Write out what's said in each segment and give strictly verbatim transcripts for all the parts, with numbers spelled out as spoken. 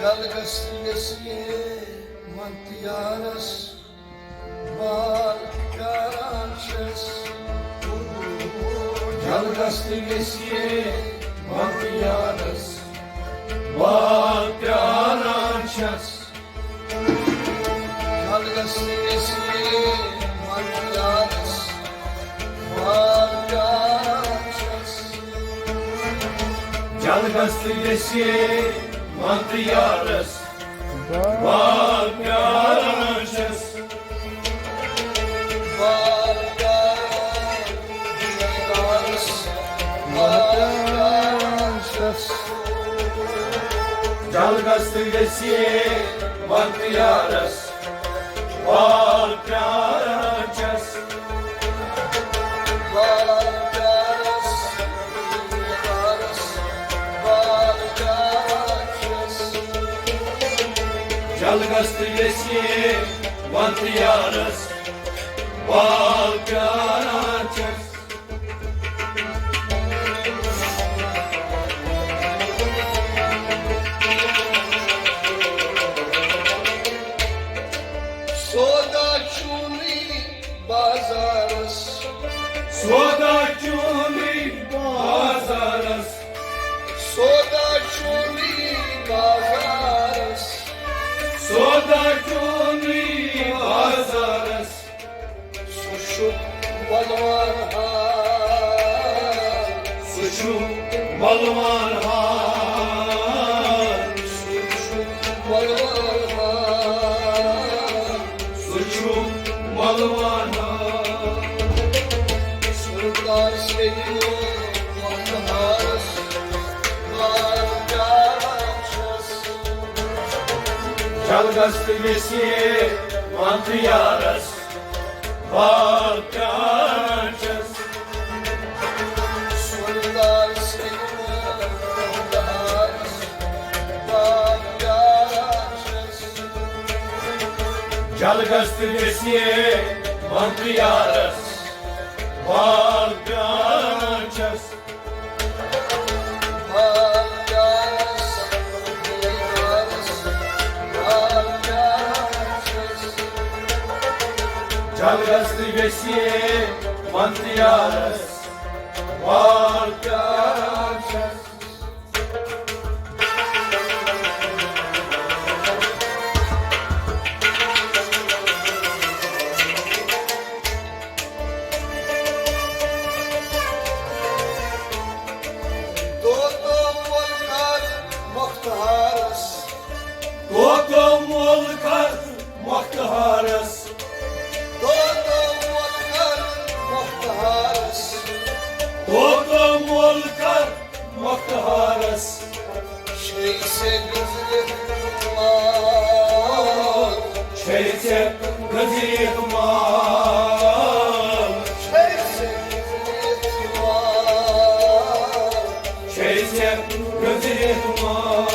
جلگس تہٕ یژھِ ہے ونتہٕ یارس، بال پیاران چھس۔ جلگس تہٕ یژھِ ہے ونتہٕ یارس، بال پیاران چھس۔ جلگس تہٕ یژھِ ہے ونتہٕ یارس، بال پیاران چھس۔ جلگس تہٕ یژھِ ہے ونتہٕ یارس، بال پیاران چھس۔ بال پیاران چھس۔ بال پیاران چھس۔ جلگس تہٕ یژھِ ہے ونتہٕ یارس، بال پیاران چھس۔ بال پیارس، بال پیاران چھس۔ جلگس تہٕ یژھِ ہے ونتہٕ یارس، بال پیاران چھس۔ سودا چونٕے بازارس۔ سودا چونٕے بازارس۔ سودا چونٕے بازارس۔ سودا چونٕے بازارس۔ سُہ چھُ وَلوان ہار۔ سُہ چھُ وَلوان ہار۔ سُہ چھُ وَلوان ہار۔ سُہ چھُ وَلوان ہار۔ سُلطان سیدِ وَلوان ہارَس، ہار پیاران چھَس۔ جلگس تہٕ یژھِ ہے ونتہٕ یارس، بال پیاران چھَس۔ سُلطان سیدِ وَلوان ہارَس، بال پیاران چھَس۔ جلگس تہٕ یژھِ ہے ونتہٕ یارس، بال پیاران چھَس۔ بال پیارس، یارس، بال پیاران چھَس۔ جلگس تہٕ یژھِ ہے ونتہٕ یارس، بال پیاران چھَس۔ طوطہ وول کر مۄختہارس۔ طوطہ وول کر مۄختہارس۔ طوطہ وول کر مۄختہارس۔ طوطہ وول کر مۄختہارس۔ چھے ژےٚ گٔنزرِتھ مال۔ چھے ژےٚ گٔنزرِتھ مال۔ چھے ژےٚ گٔنزرِتھ مال۔ چھے ژےٚ گٔنزرِتھ مال۔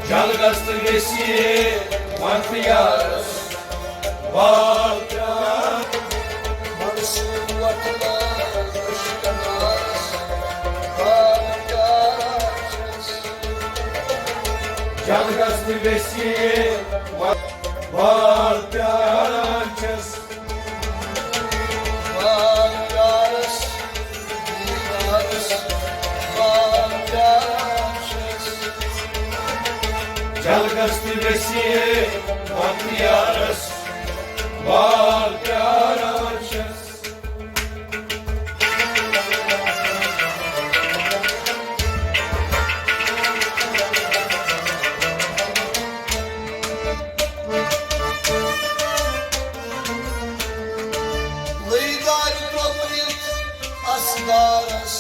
جلگس تہٕ یژھِ ہے ونتہٕ یارس، بال پیاران۔ جلگس تہٕ یژھِ ہے ون-، بال پیاران چھَس۔ بال پیارس، بال پیارس، بال پیاران چھَس۔ جلگس تہٕ یژھِ ہے ونتہٕ یارس، بال پیاران چھَس۔ لٔے دارِ ترٛوپرِتھ اَسہٕ گارس۔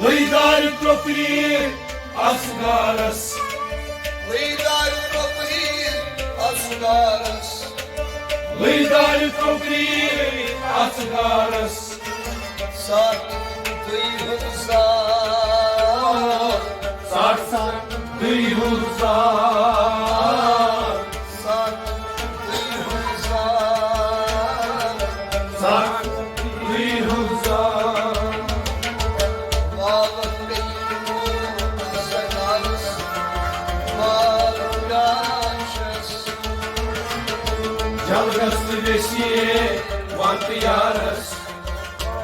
لٔے دارِ ترٛوپرِتھ اَسہٕ گارس۔ لٔے دارِ ترٛوپرِتھ اَسہٕ گارس۔ لٔے دارِ ترٛوپرِتھ اَسہٕ گارس۔ سَتھ دٔہۍ ہُنٛد زار۔ سَتھ دٔہۍ ہُنٛد زار۔ سَتھ دٔہۍ ہُنٛد زار۔ جلگس تہٕ ویسے ونتہٕ یارس،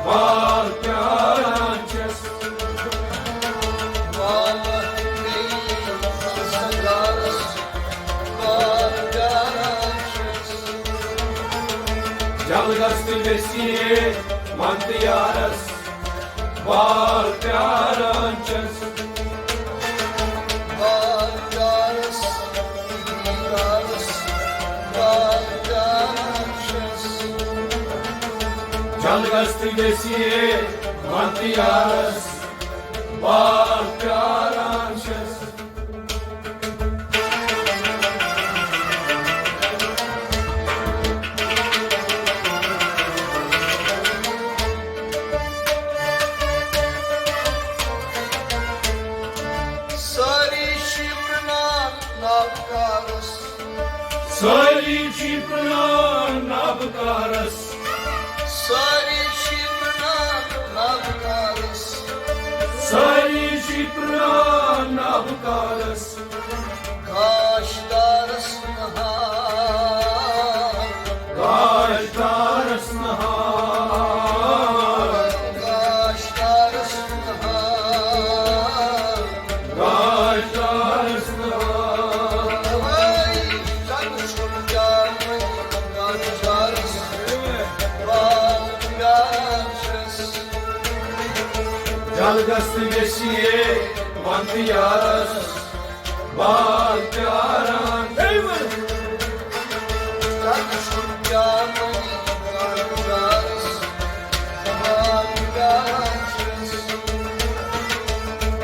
بال پیاران چھس۔ بال پیارس، بال پیاران چھس۔ جلگس تہٕ ویسے ونتہٕ یارس، بال پیاران چھس۔ بال پیارس، دیدارس، بال پیاران چھس۔ جلگس تہٕ ویسے ونتہٕ یارس، بال پیاران چھس۔ سٲری چھِ پرٛنان نابکارس۔ سٲری چھِ پرٛنان نابکارس۔ سٲری چھِ پرٛنان نابکارس۔ سٲری چھِ پرٛنان نابکارس۔ گاش دارس نہار۔ گاش دارس نہار۔ گاش دارس نہار۔ گاش دارس نہار۔ اوے، زن چھُم جامٕے گاش دارس، بال پیاران چھس۔ جلگس تہٕ ویسے ونتہٕ یارس، بال پیاران۔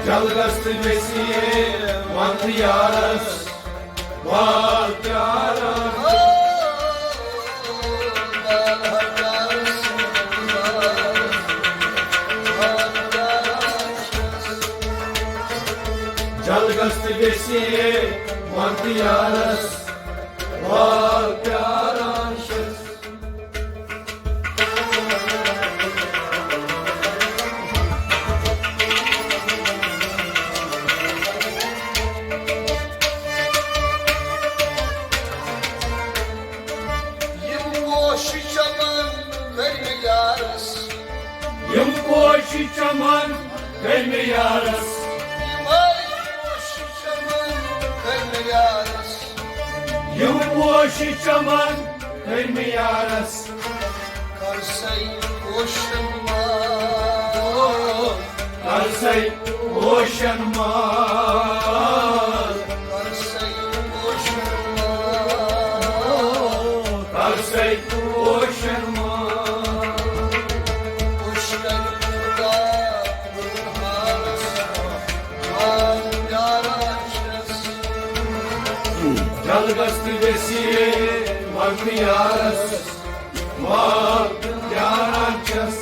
جلگس تہٕ ویسے ونتہٕ یارس، بال پیاران۔ جلگس تہٕ ویسے ونتہٕ یارس، بال پیاران چھس۔ یِم پوشہِ چمن کٔرۍ مےٚ یارس۔ یِم پوشہِ چمن کٔرۍ مےٚ یارس۔ یِمے پوشہِ چمن کٔرۍ مےٚ یارس۔ یِم پوشہِ چمن کٔرۍ مےٚ یارس۔ کر سَے پوشن منٛز۔ کر سَے پوشن منٛز۔ کر سَے پوشن منٛز۔ کر سَے پوشن منٛز۔ پوشن منٛز۔ جلگس تہٕ ویسے ونتہٕ یارس، بال پیاران چھس۔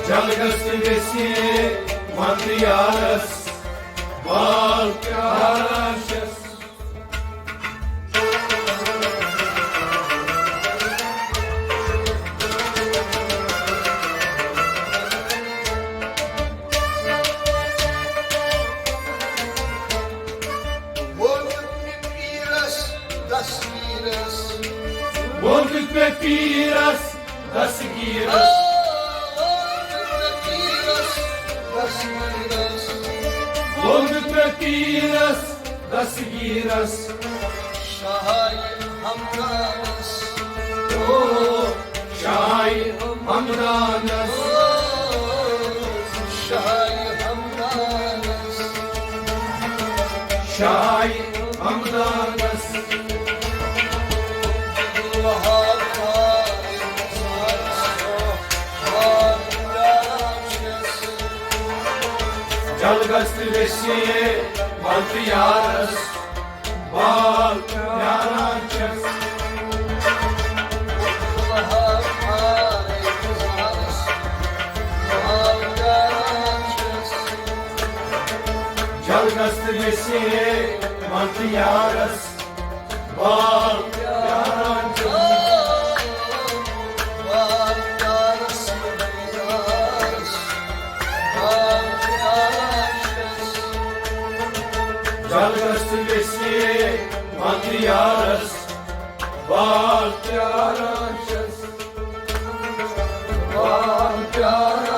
جلگس تہٕ ویسے ونتہٕ یارس، بال پیاران چھس۔ ووٚن دیُت مےٚ پیٖرس دستگیٖرس۔ ووٚن دیُت مےٚ پیٖرس دستگیٖرس۔ آ، ووٚن دیُت مےٚ پیٖرس دستگیٖرس۔ ووٚن دیُت مےٚ پیٖرس دستگیٖرس۔ شاہہِ ہمدانس۔ او، شاہہِ ہمدانس۔ او، شاہہِ ہمدانس۔ شاہہِ ہمدانس۔ جلگس تہٕ ویسے ونتہٕ یارس، بال پیاران چھس۔ جلگس تہٕ ویسے ونتہٕ یارس، بال پیاران چھس۔ بال پیارس، یارس۔ جلگس تہٕ ویسے ونٛدٕ یارس، بال پیاران چھس، بال پیاران۔